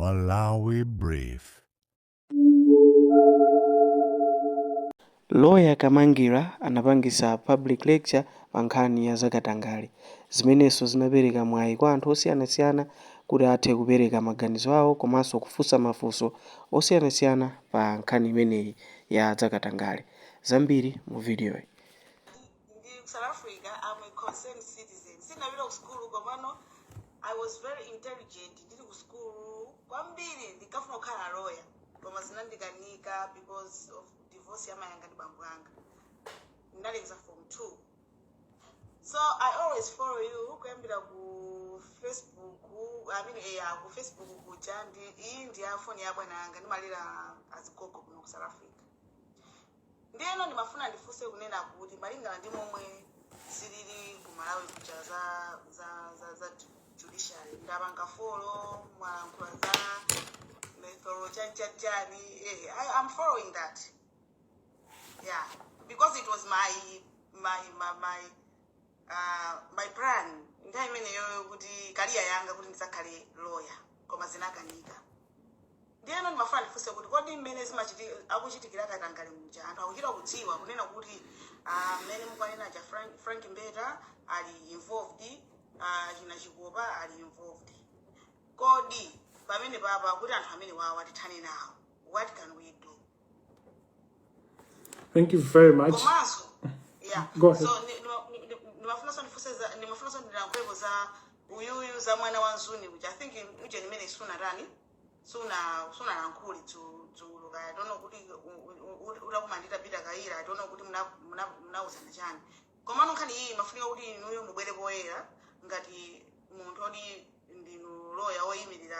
Malawi Brief. Lawyer Kamangira anapangisa public lecture pa nkhani ya zakatangale zimenenso zinapereka mwayi kwa anthu osiyanasiyana kuti athe kupereka maganizo awo komanso kufunsa mafunso osiyanasiyana pa nkhani imeneyi ya zakatangale. Zambiri mu videoyi. Ndili ku South Africa. I'm a concerned citizen. Sindinapita ku school, komano I was very intelligent ndili ku school kwambiri. Ndinkafuna kukhala lawyer, koma zinandikanika because of divorce ya mayi anga ndi bambo anga. Ndinalekeza form 2. So I always follow you kuyambira ku Facebook, I mean, ku Facebook kuja. Ndi iyi ndi ya foni ya bwana anga, ndimalera azigogo kuno ku South Africa. Ndiyeno ndimafuna ndifunse kunena kuti malingana ndi momwe zilili ku Malawi kuja za judiciary, ndapanga follow, mwalankhula za metholo chanichanichani. I'm following that, yeah, because it was my plan nthawi imeneyo kuti career yanga kuti ndizakhale lawyer, koma zinakanika. Ndiyeno ndimafuna ndifunse kuti kodi mmene akuchitikira katangale muja, anthu akuchita kudziwa kunena kuti mmene mukwanena cha Frank Mbeta ali involved, china Chikopa ali involved, kodi pamene papa kuti anthu amene wawa tithane nawo, what can we do? Thank you very much. Komanso, yeah. Go ahead. So ndimafunanso ndifunse ndimafunanso ndilankhulepo za uyuyu, za mwana wa Mzuni kuja. I think uje limene sunatani, sunalankhule dzulo kaya, I don't know kuti utakuma nditapita Kaira, I don't know kuti munauzana chani. Komano nkhani iyi imafunika kuti inuyo mubwere poyera ngati munthu oti ndinu lawyer woyimirira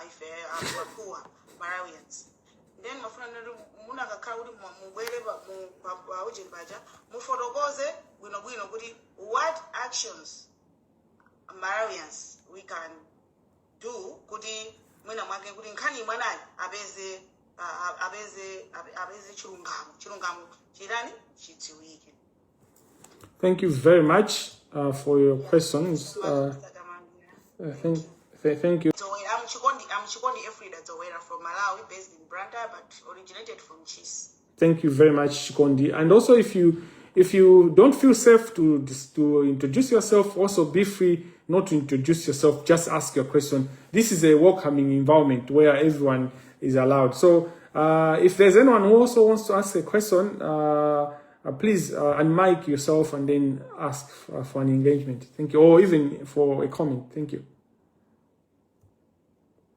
ife anthu poor Malawians. Then mafuna ndoti munakakhala kuti mubwere pa ujeni paja, mufotokoze bwinobwino kuti what actions Malawians we can do kuti mwina mwake kuti nkhani mwanayi apeze chilungamo, chilungamo chitani, chidziwike. Thank you very much for your questions. Mr. Kamangira. Thank you. Zowera. I'm Chikondi Efrida Zowera from Malawi, based in Blantyre, but originated from Chis. Thank you very much, Chikondi. And also, if you don't feel safe to introduce yourself, also be free not to introduce yourself. Just ask your question. This is a welcoming environment where everyone is allowed. So, if there's anyone who also wants to ask a question, please unmic yourself and then ask for an engagement. Thank you, or even for a comment. Thank you.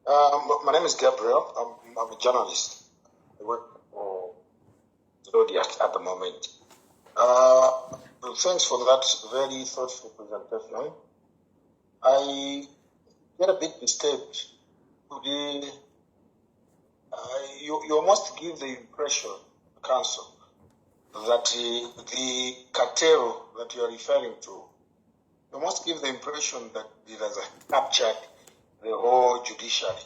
My name is Gabriel. I'm a journalist. I work for Zodiac at the moment. Thanks for that very thoughtful presentation. I get a bit disturbed. You almost give the impression, Counsel, that the cartel that you are referring to, you must give the impression that it has captured the whole judiciary.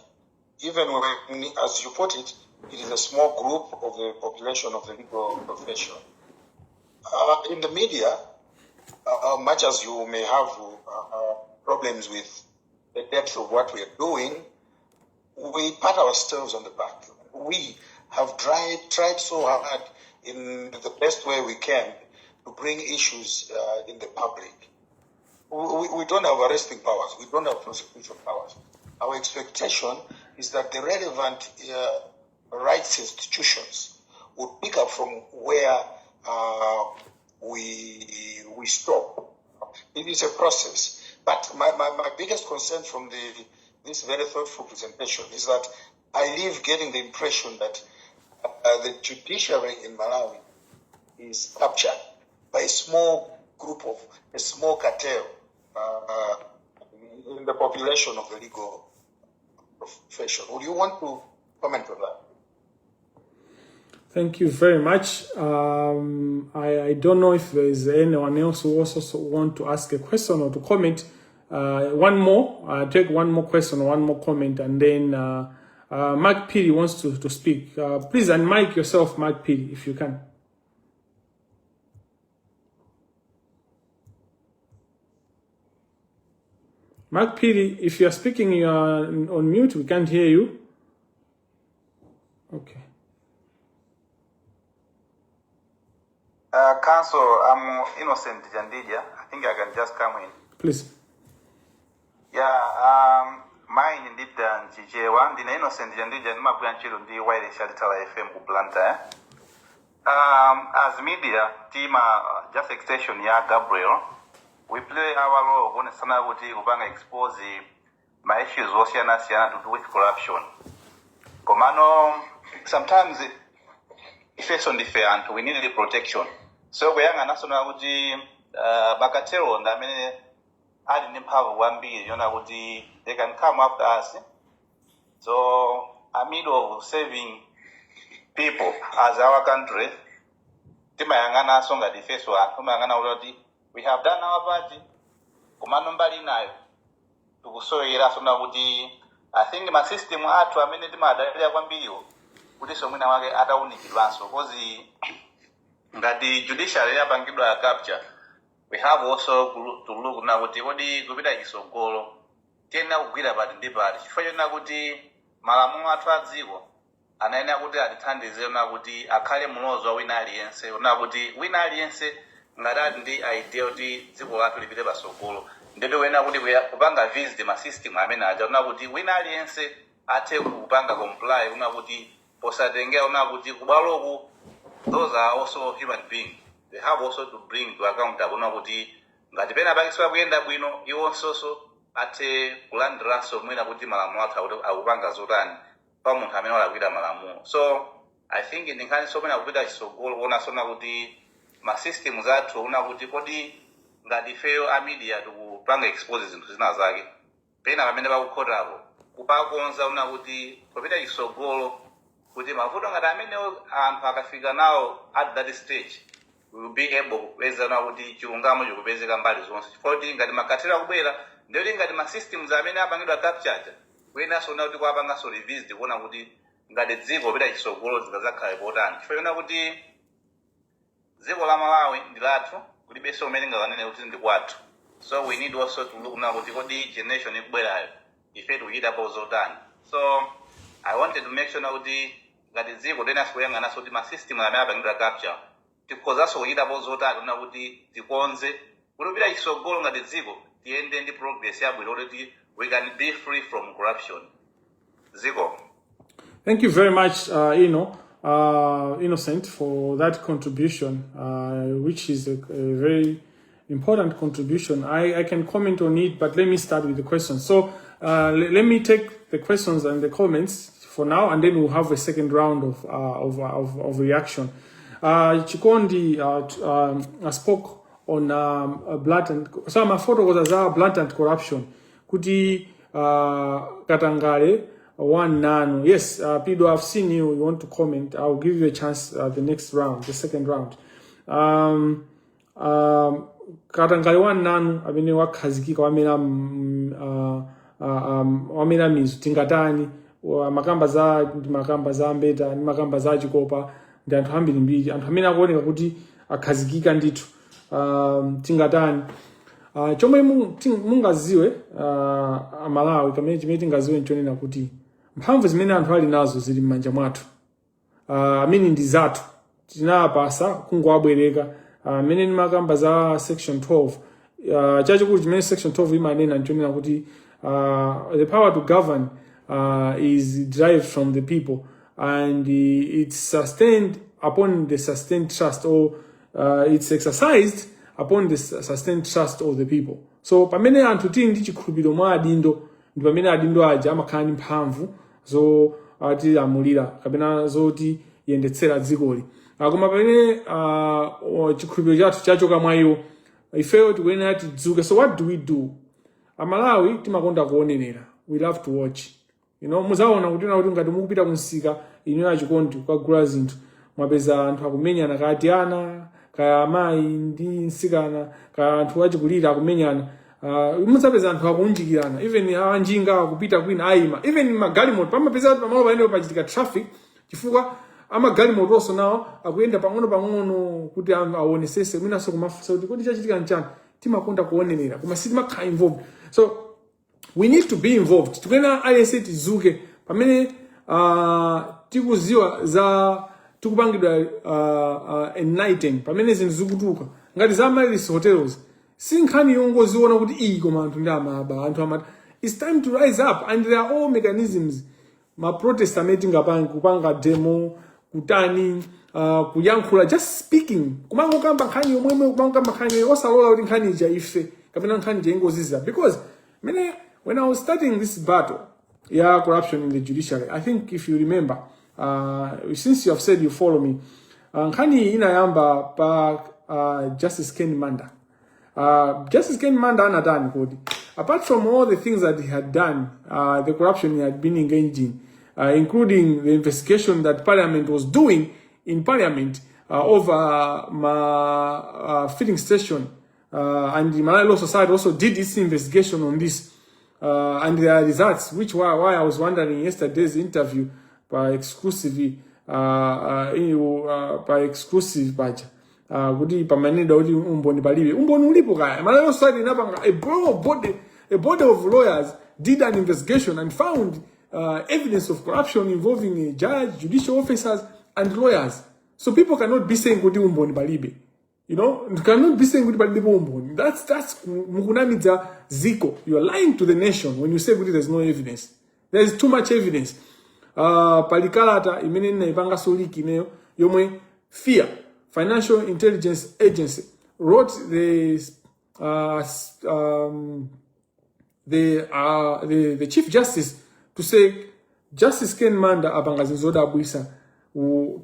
Even when, as you put it, it is a small group of the population of the legal profession. In the media, much as you may have problems with the depth of what we are doing, we pat ourselves on the back. We have tried so hard in the best way we can to bring issues in the public. We don't have arresting powers. We don't have prosecution powers. Our expectation is that the relevant rights institutions would pick up from where we stop. It is a process. But my biggest concern from this very thoughtful presentation is that I leave getting the impression that the judiciary in Malawi is captured by a small group of a small cartel in the population of the legal profession. Would you want to comment on that? Thank you very much. I don't know if there is anyone else who also want to ask a question or to comment. One more, take one more question, one more comment, and then Mark Peary wants to speak. Please unmic yourself, Mark Peary, if you can. Mark Phiri, if you are speaking, you are on mute. We can't hear you. Okay. Council, I'm Innocent Jandija. I think I can just come in. Please. Yeah, mine ndipita mchichewa. Ndine Innocent Jandija, ndimagwira ntchito ndi Wireless Chalitala FM ku Blantyre. As media team, just extension ya Gabriel, we play our role kuonesana kuti kupanga expose ma issues osiyana-siyana to do with corruption. Komano, sometimes ifeso ndife anthu, we need the protection. So kuyang'ananso na kuti ma cartel ndi amene ali ndi mphamvu kwambiri yona kuti they can come after us. So amid of saving people as our country, timayang'ananso ngati ifeso anthu, timayang'ana kuti we have done our part, komano mbali inayo tikusoweranso na kuti I think ma system athu amene timadalira kwambiriwo kutinso mwina wake atawunikidwanso, 'cause ngati judiciary yapangidwa capture, we have also to look na kuti kodi kupita chisogolo tiyenera kugwira pati ndi pati, chifukwa chonena kuti malamulo athu a dziko anayenera kuti atithandize na kuti akhale mulozo wa wina aliyense, na kuti wina aliyense ngati ali ndi idea kuti dziko lathu lipite pasogolo, ndito kuyenera kuti kupanga visit ma system amene aja, kuna kuti wina aliyense athe kupanga comply, kuna kuti posatengera kuna kuti kubwaloku those are also human beings, they have also to bring to account, kuna kuti ngati pena pakiswa kuyenda bwino, iwonsonso athe kulandiranso mwina kuti malamulo athu akupanga zotani pa munthu amene walakwira malamulo. So I think ndi nkhani somene akupita chisogolo kuonanso na kuti ma systems athu, kuna kuti kodi ngati ifeyo a media tikupanga expose zinthu zina zake, pena pamene pakukhotapo kupakonza, una kuti kupita chisogolo kuti mavuto ngati amenewo anthu akafika nawo at that stage, we will be able kupeza na kuti chilungamo chikupezeka mbali zonse, chifukwa kuti ngati ma cartel akubwera, ndiyoti ngati ma systems amene apangidwa capture, kuyenanso na kuti kuapanganso revisit, kuona kuti ngati dziko kupita chisogolo zikazakhale potani, chifukwa chona kuti dziko la Malawi ndi lathu, kulibenso umene ngakanene kuti ndi kwathu. So we need also to look na kuti kodi generation ikubwerayo ife tikuchitapo zotani. So I wanted to make sure na kuti ngati dziko tiyenanso kuyang'ananso kuti ma system amene apangidwa capture, tikhozanso kuchitapo zotani na kuti tikonze kuti kupita chisogolo ngati dziko tiyende ndi progress yabwino, kuti we can be free from corruption. Ziko. Thank you very much, Innocent, for that contribution, which is a very important contribution. I can comment on it, but let me start with the questions. So let me take the questions and the comments for now, and then we'll have a second round of reaction. Chikondi spoke on blatant, so mafotokoza za blatant corruption, kuti katangale one nanu. Yes, Pido, I've seen you. You want to comment? I'll give you a chance the next round, the second round. Katangale one nanu amene wakhazikika, wamene wamene mizu, tingatani? Makamba za ndi makamba za mbeta ndi makamba za chikopa ndi anthu ambirimbiri, anthu amene akuoneka kuti akhazikika ndithu. Tingatani? Chomwe mungaziwe, Amalawi, pamene chimene tingaziwe nchonena kuti mphamvu zimene anthu ali nazo zili m'manja mwathu, amene ndi zathu, tinapasa kungowabwereka. Amene ndimakamba za section 12, chachikulu chimene section 12 imanena nchonena kuti the power to govern is derived from the people and it's sustained upon the sustained trust, or it's exercised upon the sustained trust of the people. So pamene anthu tili ndi chikhulupiriro mwa adindo, ndi pamene adindo aja amakhala ndi mphamvu zotilamulira kapena zotiyendetsera dzikoli. Koma pamene chikhulupiriro chathu chachoka mwa iwo, ifeyo tikuyenera tidzuke. So what do we do? Amalawi timakonda kuonenera, we love to watch. Muzaona kuti na kuti ngati mukupita kunsika inu achikondi kukagula zinthu, mwapeza anthu akumenyana, kaya ana, kaya amayi ndi msikana, kaya anthu achikulire akumenyana, mudzapeza anthu akunjikirana, even anjinga akupita kwina ayima, even magalimoto pamapeza pamalo pamene pachitika traffic, chifukwa amagalimoto onso nawo akuyenda pang'ono pang'ono kuti aonesese, mwinanso kumafunsa kuti kodi chachitika nchani. Timakonda kuonenera koma sitimakhala involved. So We need to be involved. Tikuyenera aliyense tizuke pamene tikuziwa za tikupangidwa enlighten pamene zinthu zikutuluka ngati za Amaryllis Hotels. Si nkhani yongoziona kuti iyi, koma anthu ndi amaba, anthu amati it's time to rise up, and there are all mechanisms, ma protest amene tingapange, kupanga demo, kutani, kuyankhula, just speaking, kumangokamba nkhani yomwemwe, kumangokamba nkhani yomwe, osalola kuti nkhani ija ife kapena nkhani ija ingozizira. Because mene when I was starting this battle ya corruption in the judiciary, I think if you remember, since you have said you follow me, nkhani iyi inayamba pa Justice Ken Manda. Justice Ken Manda anatani kodi? Apart from all the things that he had done, the corruption he had been engaged in, including the investigation that Parliament was doing in Parliament over ma filling station, and the Malawi Law Society also did its investigation on this, and there are results, which why I was wondering yesterday's interview by exclusively by exclusive paja kuti pamanenedwa kuti umboni palibe. Umboni ulipo kaya. Malawi Law Society inapanga a body of lawyers did an investigation and found evidence of corruption involving a judge, judicial officers and lawyers. So people cannot be saying kuti umboni palibe. You cannot be saying kuti palibe umboni. That's mukunamidza ziko. You are lying to the nation when you say kuti there's no evidence. There is too much evidence. Pali kalata imene ndinayipanganso leak ineyo yomwe FIA, Financial Intelligence Agency, wrote the Chief Justice to say Justice Ken Manda apanga zinthu zodabwisa.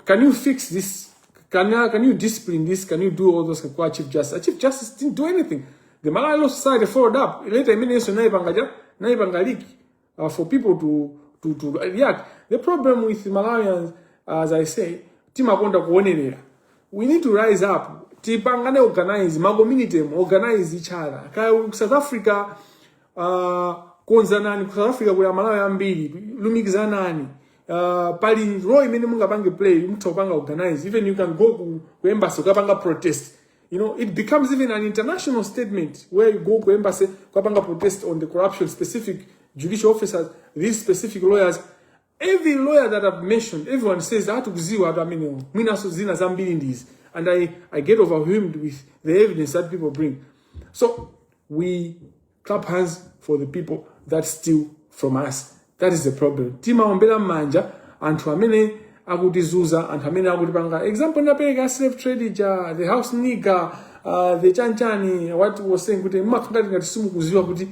Can you fix this? Can you discipline this? Can you do all those kwa Chief Justice? A Chief Justice didn't do anything. The Malawi Law Society followed up later, imenenso naipanga ja naipanga leak for people to react. The problem with Malawians, as I say, timakonda kuonerera. We need to rise up, tipangane organize ma community, organize each other. Kaya ku South Africa, konzanani. Ku South Africa kuli Amalawi ambiri, lumikizanani. Pali role imene mungapange play, mutha kupanga organize. Even you can go ku embassy ukapanga protest. It becomes even an international statement where you go ku embassy ukapanga protest on the corruption, specific judicial officers, these specific lawyers. Every lawyer that I've mentioned, everyone says atikuziwa atu amenewo, mwinaso zina zambiri ndizi. And I get overwhelmed with the evidence that people bring. So we clap hands for the people that steal from us. That is the problem. Timaombera m'manja anthu amene akutizuza, anthu amene akutipanga. Example ndapereka, slave trade ija, the house nigger, the chanchani, what was saying kuti mmakhala ngati simukuziwa kuti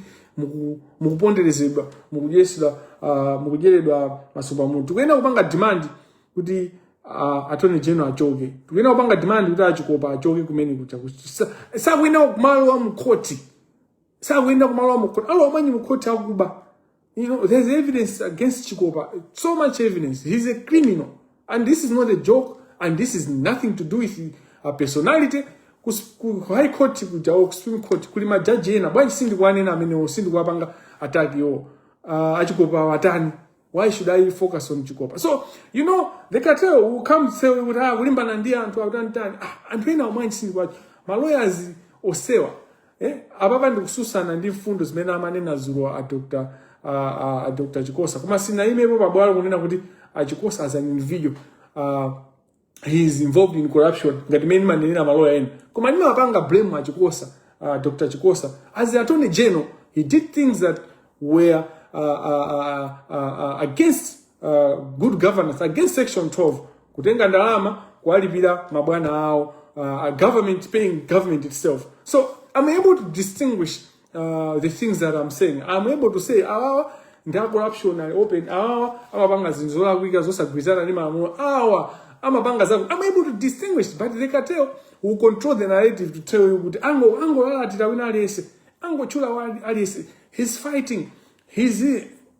mukuponderezedwa, mukudyetsedwa, mukudyeredwa masumba mutu. Tikuyenda kupanga demand kuti Attorney General achoke. Tikuyenda kupanga demand kuti aChikopa achoke kumene kucha. Sakuyenda kumalowa mkhoti, sakuyenda kumalowa mkhoti. Alowa mwanyi mkhoti akuba? There's evidence against Chikopa, so much evidence. He's a criminal, and this is not a joke, and this is nothing to do with personality. Ku High Court kuja, ku Supreme Court, kuli majaji ena. Bwanji sindikuwanena amenewo, sindikuwapanga attack yo? AChikopa watani? Why should I focus on Chikopa? So the cartel will come say kuti ah, kulimbana ndi anthu akutantani. Ah, anthu ena omwe sindikuwacho, ma lawyers osewa, eh? Apapa ndikususana ndi mfundo zimene amanena zulo a Dr. A Dr. Chikosa, koma sinaimepo pabwalo kunena kuti aChikosa as an individual he is involved in corruption ngati mene manenera maloya ena. Koma ndimapanga blame aChikosa, Dr. Chikosa as the Attorney General. He did things that were against good governance, against section 12, kutenga ndalama kuwalipira mabwana awo, government paying government itself. So I'm able to distinguish the things that I'm saying. I'm able to say awawa ndi a corruption ali open, awawa amapanga zinthu zolakwika zosagwirizana ndi malamulo, awa amapanga zako. I'm able to distinguish, but the cartel will control the narrative to tell you kuti angolalatira wina aliyense, angotchula aliyense. He's fighting, he's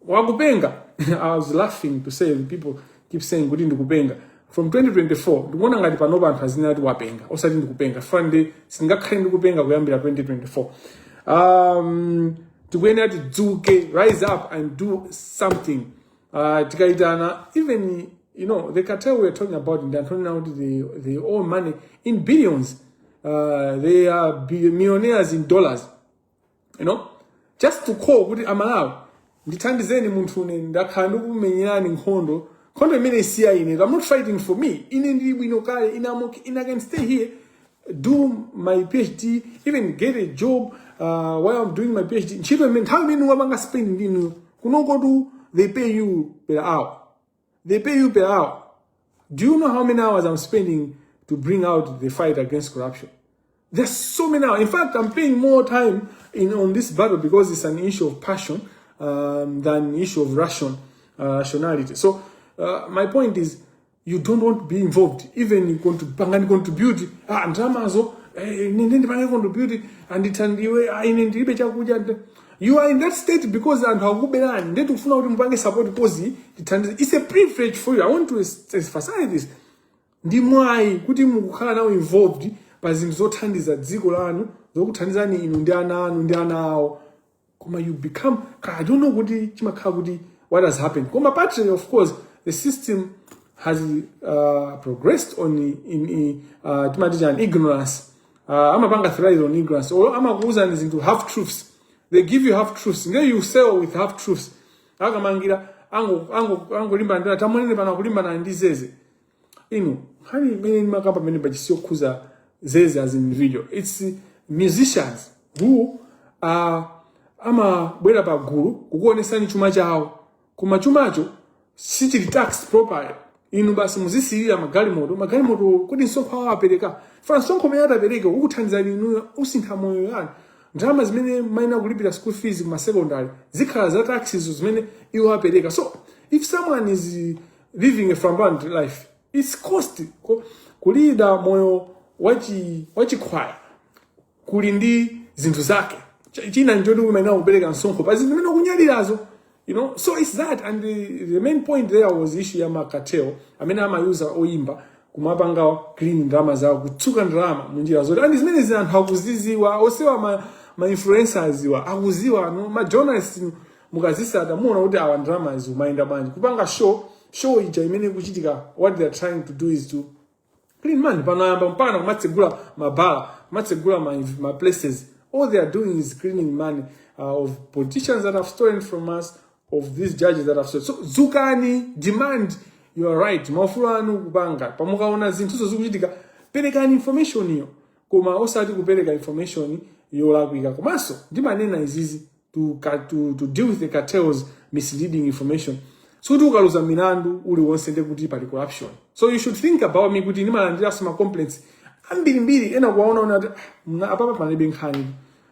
wakupenga. I was laughing to say the people keep saying kuti ndikupenga from 2024. Ndikuona ngati panopa anthu azinena kuti wapenga, osati ndikupenga. Fande singakhale ndikupenga kuyambira 2024. Tikuyenera tidzuke, rise up and do something. Tikaitana even the cartel we are talking about ndi anthu onena kuti they owe money in billions. They are millionaires in dollars. Just to call kuti, "Amalawi, ndithandizeni, munthu une ndakhala ndikumenyerani nkhondo, nkhondo imene isiya ine. I'm not fighting for me. Ine ndili bwino kale. Ine I'm okay. Ine I can stay here, do my PhD, even get a job while I'm doing my PhD." Ntchito imene nthawi imene wapanga spend ndinu kunokotu, they pay you per hour. They pay you per hour. Do you know how many hours I'm spending to bring out the fight against corruption? There's so many hours. In fact, I'm paying more time in on this battle because it's an issue of passion than issue of rationality. So my point is, you don't want to be involved. Even you want to pangani contribute. Ah, ndalamazo eh, ine ndipange contribute andithandiwe, ah, ine ndilibe chakudya. You are in that state because anthu akuberani, ndiye tikufuna kuti mupange support cause tithandize. It's a privilege for you. I want to emphasize this. Ndi mwayi kuti mukukhala nawo involved pa zinthu zothandiza dziko lanu, zokuthandizani inu ndi ana anu ndi ana awo, koma you become, I don't know kuti chimakhala kuti what has happened. Koma partly, of course, the system has progressed on in timati chani, ignorance. Amapanga thrive on ignorance or amakuuzani zinthu half truths. They give you half truths, then you sell with half truths. Akamangira angolimbana ndi tamonene pano, akulimbana ndi Zeze. Inu, nkhani imene ndimakamba pamene pachisiyo Zeze as individual, it's musicians who are amabwera pagulu kukuonesani chuma chawo, koma chumacho sichili taxed properly. Inu basi muzisiyira magalimoto, magalimoto. Kodi msonkho awo apereka? Fana msonkho umene atapereka ukuthandizani inuyo, usintha moyo yanu. Ndalama zimene maina kulipira school fees kuma secondary zikhala za taxes zimene iwo apereka. So if someone is living a flamboyant life, it's cost. Kulida moyo wachikhwaya kuli ndi zinthu zake. China nchoti umayenera kupereka msonkho pa zinthu zimene ukunyadirazo. So it's that, and the main point there was issue ya ma cartel amene amayuza oyimba kumapanga clean ndalama zawo, kutsuka ndalama munjira zoti, and zimene zi anthu akuziziwa osewa, ma influencers iwa akuziwa, no ma journalists. Mukazisata muona kuti awa ndalama izi umayenda bwanji kupanga show. Show ija imene ikuchitika, what they are trying to do is to clean money. Panoyamba mpaka kumatsegula mabala, kumatsegula ma places. All they are doing is cleaning money of politicians that have stolen from us, of these judges that have stolen. So dzukani, demand your right, maufulu anu kupanga. Pamukaona zinthuzo zikuchitika, perekani information iyo, koma osati kupereka information yolakwika. Komanso ndimanena izizi to deal with the cartels misleading information. Sikuti ukaluza milandu uliwonse ndi kuti pali corruption. So you should think about me kuti ndimalandiranso ma complaints ambirimbiri, ena kuwaona una kuti, "Ah, apapa panalibe nkhani.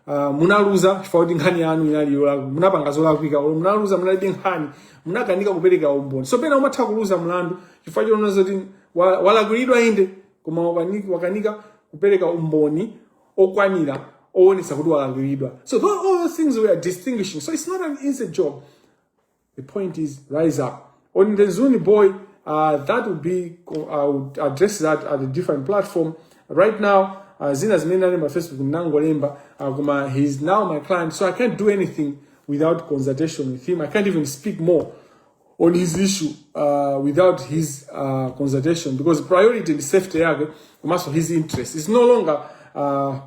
Munaluza chifukwa kuti nkhani yanu inali yolakwika, munapanga zolakwika, or munaluza munalibe nkhani, munakanika kupereka umboni." So pena umatha kuluza mlandu chifukwa choona zoti walakwiridwa inde, koma wakanika kupereka umboni okwanira owonetsa kuti walakwiridwa. So all those things we are distinguishing. So it's not an easy job. The point is, rise up. On the Zuni boy, that would be, I would address that at a different platform. Right now, zina zimene alemba Facebook nangolemba, koma he's now my client, so I can't do anything without consultation with him. I can't even speak more on his issue without his consultation, because priority ndi safety yake komanso his interest. It's no longer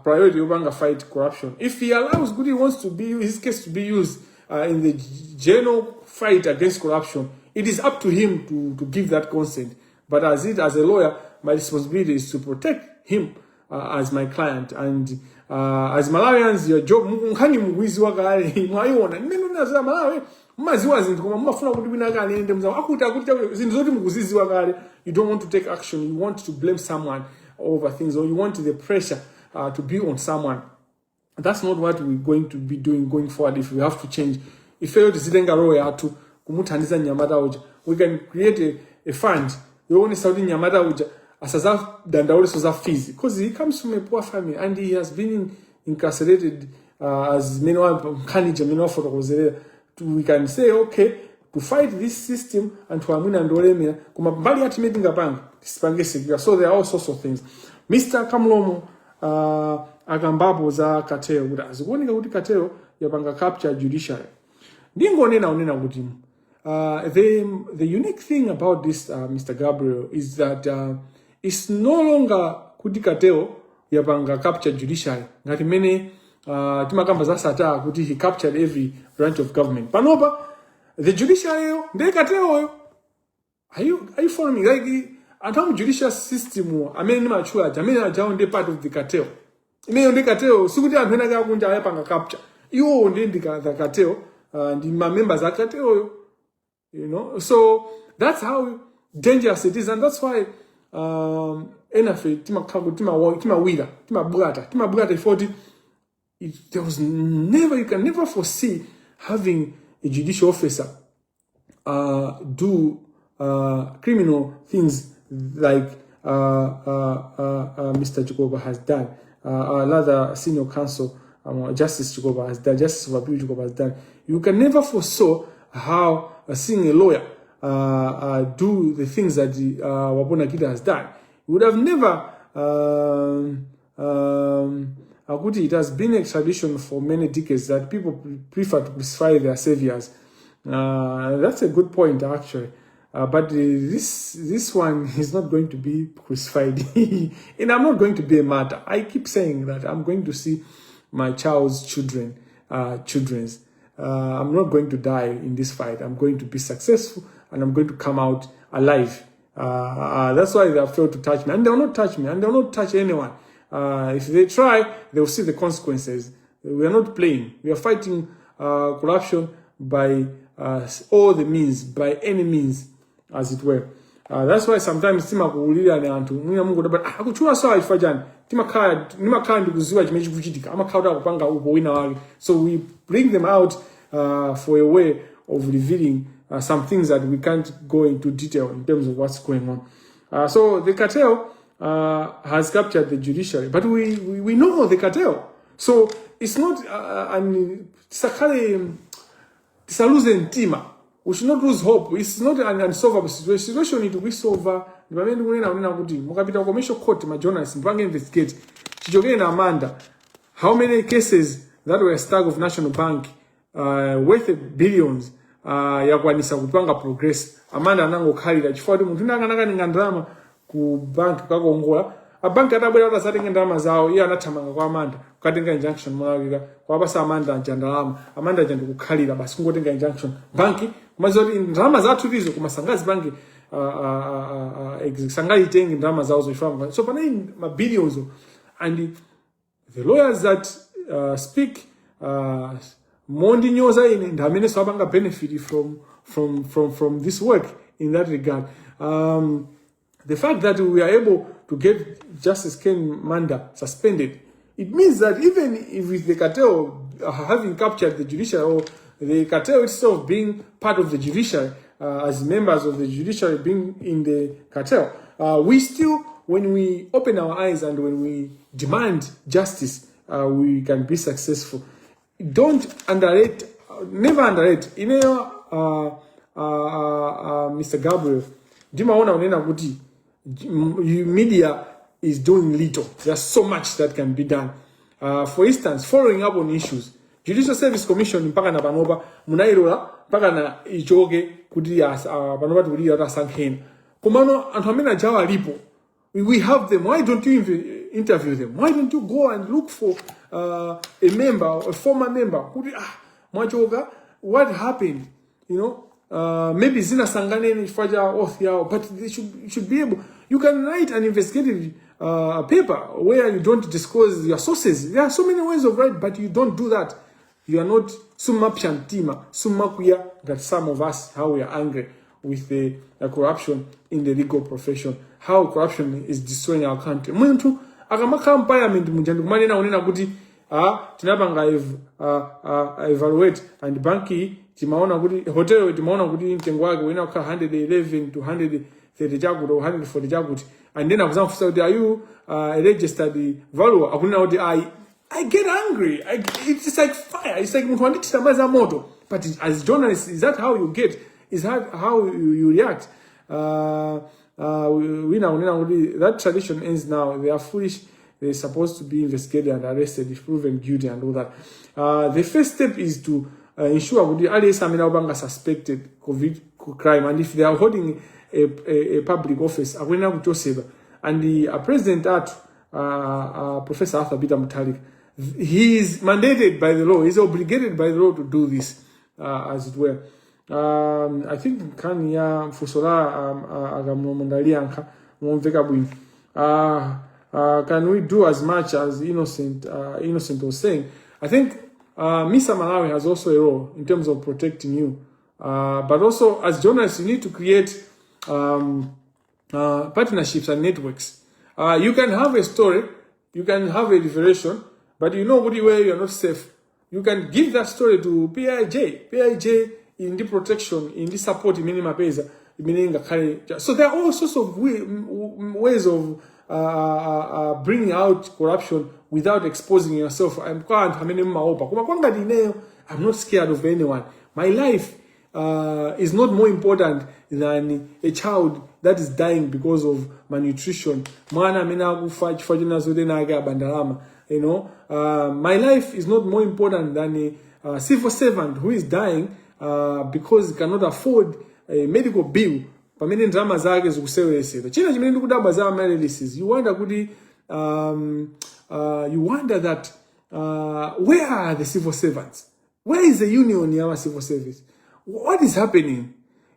priority yopanga fight corruption. If he allows kuti he wants to be his case to be used in the general fight against corruption, it is up to him to give that consent. But as a lawyer, my responsibility is to protect him as my client. And as Malawians, your job, nkhani mukuiziwa kale, mwayiona mmene unaziwa Malawi, mumaziwa zinthu koma mumafuna kuti wina kanende mzawo akuti akuti zinthu zoti mukuziziwa kale. You don't want to take action. You want to blame someone over things, or you want the pressure to be on someone. That's not what we're going to be doing going forward. If we have to change, ifeyo tizitenga role yathu kumuthandiza mnyamata uja. We can create a fund yoonesa kuti mnyamata uja asazadandauliso za fees, because he comes from a poor family and he has been incarcerated, as mene nkhani ija mene wafotokozerera. We can say, okay, to fight this system, anthu amwina ndi olemera, koma mbali yathu imene tingapanga tisipange secure. So there are all sorts of things. Mr Kamlomo akambapo za cartel kuti azikuoneka kuti cartel yapanga capture judiciary. Ndingonena unena kuti the unique thing about this, Mr Gabriel, is that it's no longer kuti cartel yapanga capture judiciary ngati mmene Timakamba za Sattar kuti he captured every branch of government. Panopa the judiciary ndiye cartelyo. Are you following me? Like, anthu amu judicial system amene ndimatchula aja, amene ajawo ndi part of the cartel. Imeneyo ndi cartel, sikuti anthu ena akunja ayapanga capture. Iwowo ndi the cartel, ndi ma members a cartelyo. So that's how dangerous it is, and that's why enafe timakhala kuti timawira, timabwata ifoti there was never, you can never foresee having a judicial officer do criminal things like Mr. Chikopa has done, rather senior counsel Justice Chikopa has done, Justice of Appeal Chikopa has done. You can never foresaw how seeing a lawyer do the things that Wapona Kita has done. You would have never. Akuti it has been a tradition for many decades that people prefer to crucify their saviors. That's a good point, actually. But this one is not going to be crucified, and I'm not going to be a martyr. I keep saying that I'm going to see my child's children, children's. I'm not going to die in this fight. I'm going to be successful, and I'm going to come out alive. That's why they have failed to touch me, and they will not touch me, and they will not touch anyone. If they try, they will see the consequences. We are not playing. We are fighting corruption by all the means, by any means, as it were. That's why sometimes timakuulira ni anthu mwina mungu, but akutchula sawa chifukwa chani? Timakhala, ndimakhala ndikuziwa chimene chikuchitika, amakhala kuti akupanga upo wina wake, so we bring them out for a way of revealing some things that we can't go into detail in terms of what's going on. So the cartel has captured the judiciary, but we know the cartel, so it's not an tisakhale, tisaluze mtima. We should not lose hope. It's not an unsolvable situation. Situation itikuisolva. Ndi pamene ndikunena kunena kuti mukapita ku commercial court, ma journalists, mupange investigate chichokere na Amanda, how many cases that were stuck of National Bank worth billions yakwanisa kupanga progress. Amanda anangokhalira chifukwa kuti munthu akanakaninga ndalama ku bank kakongola, abanki atabwera kuti asatenge ndalama zawo, iye anathamanga kwa Amanda kukatenga injunction molawika, kwapasa Amanda aja ndalama. Amanda aja ndikukhalira basi, kungotenga injunction, banki kumaziwa kuti ndalama zathu tizo, koma sangazipange sangayitenge ndalama zawo zochifukwa. So panali ma billions, and the lawyers that speak mondinyoza ine ndi amene apanga benefit from this work in that regard. The fact that we are able to get Justice Ken Manda suspended, it means that even if with the cartel having captured the judiciary, or the cartel itself being part of the judiciary, as members of the judiciary being in the cartel, we still, when we open our eyes and when we demand justice, we can be successful. Don't underrate, never underrate. Ineyo, Mr. Gabriel, ndimaona unena kuti media is doing little. There's so much that can be done. For instance, following up on issues. Judicial Service Commission mpaka na panopa munayilola mpaka na ichoke kuti panopa tikulira kuti asankheni. Komano anthu amene ajawo alipo. We have them. Why don't you interview them? Why don't you go and look for a member, a former member? Kuti mwachoka, what happened? Maybe zina sanganeni chifukwa cha oath yawo, but they should be able. You can write an investigative paper where you don't disclose your sources. There are so many ways of writing, but you don't do that. You are not sumapsha mtima, sumakwiya that some of us, how we are angry with the corruption in the legal profession, how corruption is destroying our country. Munthu akamakhala m'parliament muja ndikumanena unena kuti tinapanga evaluate and banki timaona kuti hotel timaona kuti mtengo wake wina kukhala 111 to 130 chakuti or 140 chakuti, and then akuzamufunsa kuti, "Are you a registered valuer?" Akunena kuti I get angry. It's like fire. It's like munthu wandithira madzi amoto. But as journalists, is that how you get? Is that how you react? Wina unena kuti that tradition ends now. They are foolish. They're supposed to be investigated and arrested if proven guilty and all that. The first step is to ensure kuti aliyense amene akupanga suspected COVID crime, and if they are holding a public office, akuyenera kuchosedwa. And the president athu, Professor Arthur Peter Mutharika, He is mandated by the law, he's obligated by the law to do this, as it were. I think nkhani ya funso la akamlomo ndaliyankha momveka bwino. Can we do as much as Innocent was saying? I think Misa Malawi has also a role in terms of protecting you. But also, as journalists, you need to create partnerships and networks. You can have a story, you can have a revelation, but you know where you're not safe. You can give that story to PIJ. PIJ in the protection, in the support imene mapeza, imene ingakhale. So there are all sorts of ways of bringing out corruption without exposing yourself. I'm kwa anthu amene mmaopa. Koma kwangati ineyo, I'm not scared of anyone. My life is not more important than a child that is dying because of malnutrition. Mwana amene akufa chifukwa china zoti ena ake aba ndalama. My life is not more important than a civil servant who is dying because he cannot afford a medical bill pamene ndalama zake zikuseweresedwa. China chimene ndikudabwa za Amaryllis, you wonder kuti you wonder that where are the civil servants? Where is the union ya civil service? What is happening?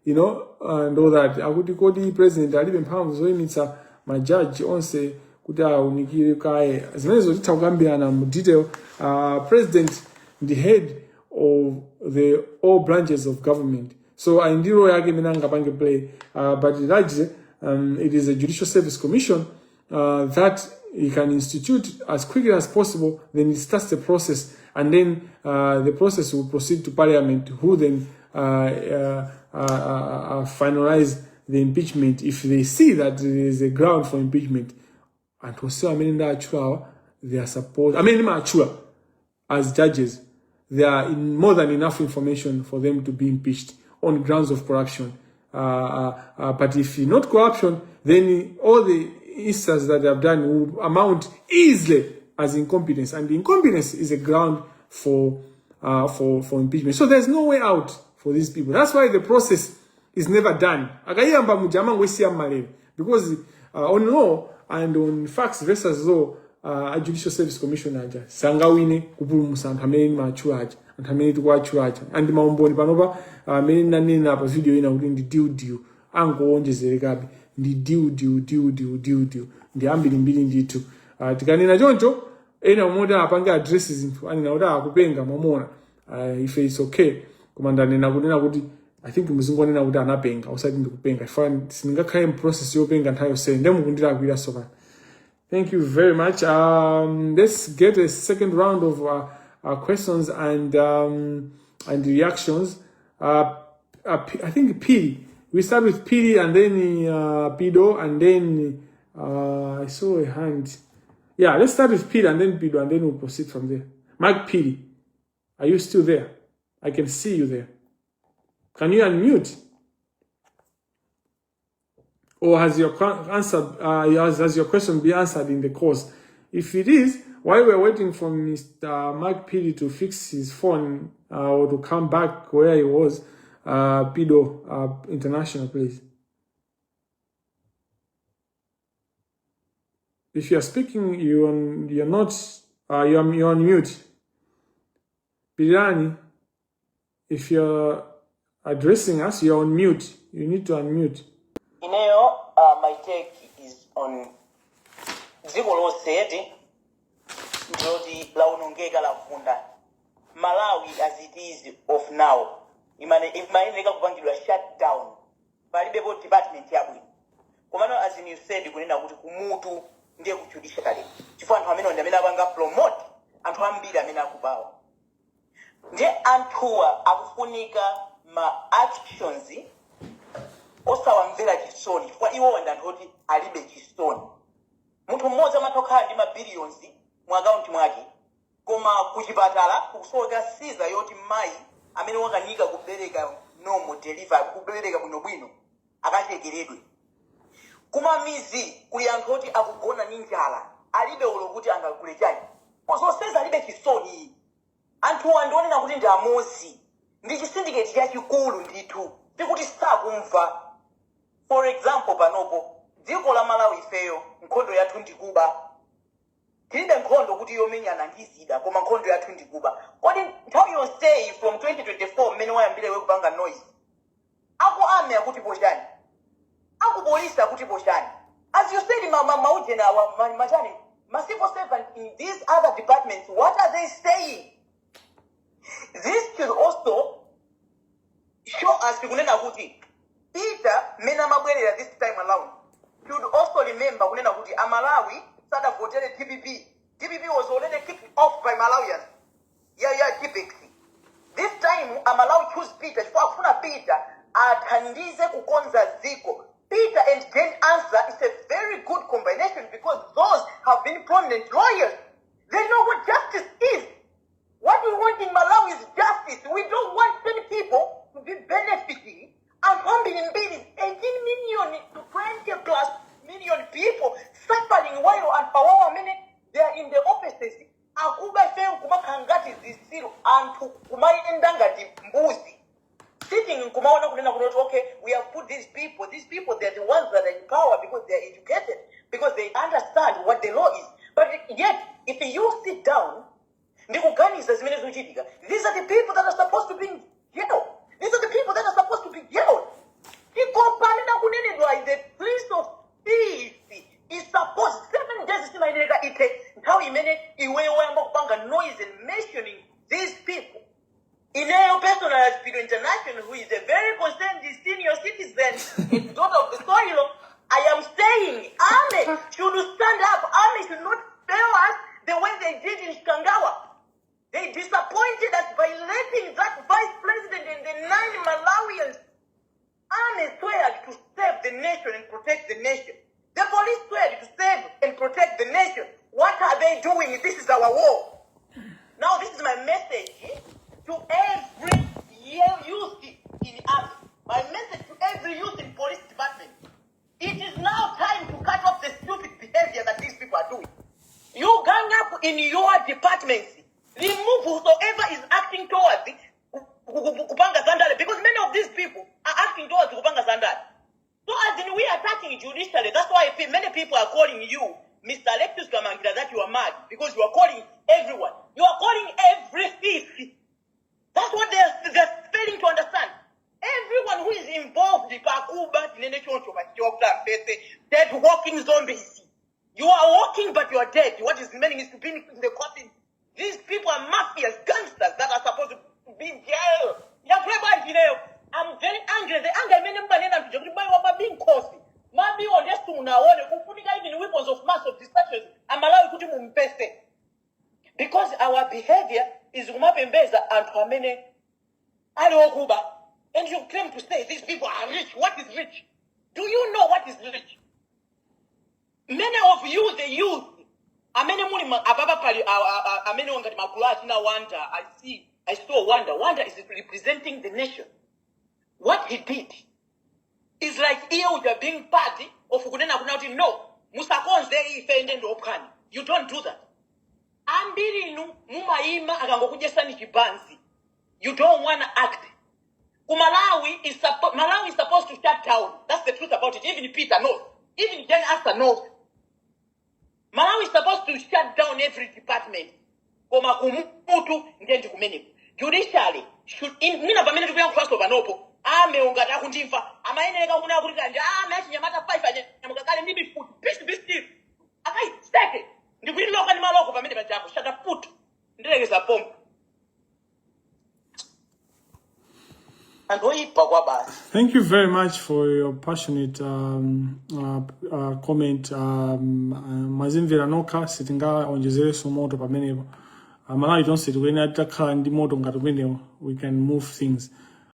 And all that. Akuti kodi president alibe mphamvu zoyimitsa majaji onse kuti awunikire kaye? Zimenezo titha kukambirana mu detail. President ndi head of the all branches of government, so ali ndi role yake imene angapange play, but largely it is a Judicial Service Commission that he can institute as quickly as possible. Then it starts the process, and then the process will proceed to Parliament, who then finalize the impeachment if they see that there is a ground for impeachment. Anthu onsewa amene ndatchulawa, they are supposed, amene ndimatchula as judges, there are in more than enough information for them to be impeached on grounds of corruption. But if not corruption, then all the instances that they have done will amount easily as incompetence, and incompetence is a ground for impeachment. So there's no way out for these people. That's why the process is never done. Akayiyamba muja amangoisiya mmalere because on law and on facts versus law, a Judicial Service Commission aja sangawine kupulumutsa anthu amene matchula aja, anthu amene tikuwatchula aja. And maumboni panopa amene nanena pa video ina kuti ndi deal deal angowonjezerekabe, ndi deal deal deal deal deal deal, ndi ambirimbiri ndithu. Tikanena choncho, ena omwe apange address zinthu anena kuti akupenga mwamona. Ife it's okay, koma ndanena kunena kuti I think muzingonena kuti anapenga, usati ndikupenga. Ifa sindingakhale m'process yopenga nthawi yonseyi, nde mukundilakwira sopano. Thank you very much. Let's get a second round of questions and reactions. I think P. We start with P and then Pido and then I saw a hand. Yeah, let's start with P and then Pido and then we'll proceed from there. Mark P, are you still there? I can see you there. Can you unmute? Or has your answer has your question been answered in the course? If it is, while we're waiting for Mr. Mark Pili to fix his phone or to come back where he was, Pido International, please. If you are speaking, you're not you're on mute. Pilani, if you're addressing us, you're on mute. You need to unmute. Ineyo, my take is on dziko lonse eti ndiloti laonongeka, lavunda. Malawi as it is of now imayeneka kupangidwa shutdown. Palibepo department yabwino. Komano as in you said kunena kuti kumutu ndiye ku judiciary, chifukwa anthu amene ndi amene apanga promote anthu ambiri amene akubawa, ndiye anthuwa akufunika ma actions osawamvera chisoni, chifukwa iwowa ndi anthu oti alibe chisoni. Munthu mmodzi amatha kukhala ndi mabillions mu akaunti mwake, koma kuchipatala kukusoweka siza yoti mayi amene wakanika kubereka normal delivery, kubereka bwinobwino, akachekeredwe. Kumamizi kuli anthu oti akugona ndi njala, alibe ulo kuti angagule chani. Zonsezi alibe chisoni. Anthuwa ndionena kuti ndi amozi, ndi chisyndicate chachikulu ndithu, tikuti sakumva. For example, panopo dziko la Malawi, ifeyo nkhondo yathu ndikuba. Tilibe nkhondo kuti yomenyana ndi zida, koma nkhondo yathu ndikuba. Kodi nthawi yonseyi from 2024 mmene wayambire iwe kupanga noise, aku army akuti pochani? Akupolisi akuti pochani? As you said, maujena awa machani, ma civil servant in these other departments, what are they saying? This should also show us kunena kuti Peter mmene amabwerera this time around should also remember kunena kuti Amalawi sadavotere DPP. DPP was already kicked off by Malawians ya Tipex. This time Amalawi choose Peter chifukwa akufuna Peter athandize kukonza dziko. Peter and Jane Ansah is a very good combination because those have been prominent lawyers. They know what justice is. What we want in Malawi is justice. We don't want 10 people to be benefiting. Anthu ambirimbiri, 18 million to 20 plus million people suffering while anthu awawo amene they are in the offices akuba. Ife kumakhala ngati zisilu, anthu kumayenda ngati mbuzi, sitting nkumaona kunena kuti, okay, we have put these people. These people, they're the ones that are in power because they are educated, because they understand what the law is. But yet if you sit down ndikuganiza zimene zikuchitika, these are the people that are supposed to be in jail. These are the people that are supposed to be jailed. Chikopa kunenedwa, the prince of peace is supposed, 7 days simayenera ite nthawi imene iweyo wayamba kupanga noise and mentioning these people. Ineyo personal, as Peter International, who is a very concerned senior citizen and daughter of the soil, I am saying army should stand up. Army should not fail us the way they did in Chikangawa. They disappointed us by letting that vice president and the nine Malawians. Army swear to save the nation and protect the nation. The police swear to save and protect the nation. What are they doing? This is our war. Now, this is my message to every youth in army. My message to every youth in police department. It is now time to cut off the stupid behavior that these people are doing. You gang up in your departments. Remove whosoever is acting towards kupanga zandale, because many of these people are acting towards kupanga zandale. So as in we are attacking judicially, that's why I feel many people are calling you, Mr. Alexis Kamangira, that you are mad because you are calling everyone. You are calling every thief. That's what they're failing to understand. Everyone who is involved in pakuba, tinene choncho, pachokta, dead walking zombies. You are walking, but you are dead. What is remaining is to be in the coffin. These people are mafias, gangsters that are supposed to be in jail. I'm very angry. The anger imene mbanena mtuja kuti mayi wa mabi nkhosi mabiwo ndesu munaone kufunika even weapons of mass of destruction Amalawi kuti mumpese, because our behavior is kumapembeza anthu amene ali okuba. And you claim to say these people are rich. What is rich? Do you know what is rich? Many of you, the youth amene muli apapa pali amene ngati magulu achina Wanda. I see, I saw Wanda. Wanda is representing the nation. What he did is like iye uja being part of kunena kuna kuti no, musakonze, ife ende ndiophwanya. You don't do that. Ambiri inu mumayima akangokudyesani chibanzi, you don't wanna act. Malawi is supposed to shut down. That's the truth about it. Even Peter knows, even Jane Ansah knows. Malawi is supposed to shut down every department, koma kumutu ndiye ndikumeneko. Judiciary should in mina pamene tikuyankhulanso panopo, ame ungati akundimva amayenera kunena kuti kanje ame achinyamata 5 anyamuka kale ndi mifuti, peace be still, akaiseke ndikuiloka ndi maloko pamene pajapo shataputa ndilekeza pompo anthu oyipa kwa basi. Thank you very much for your passionate comment. Mwazimvera nokha, sitingaonjezerenso moto pamenepo. Malawi tonse tikuyenera titakhala ndi moto ngati umenewo, we can move things.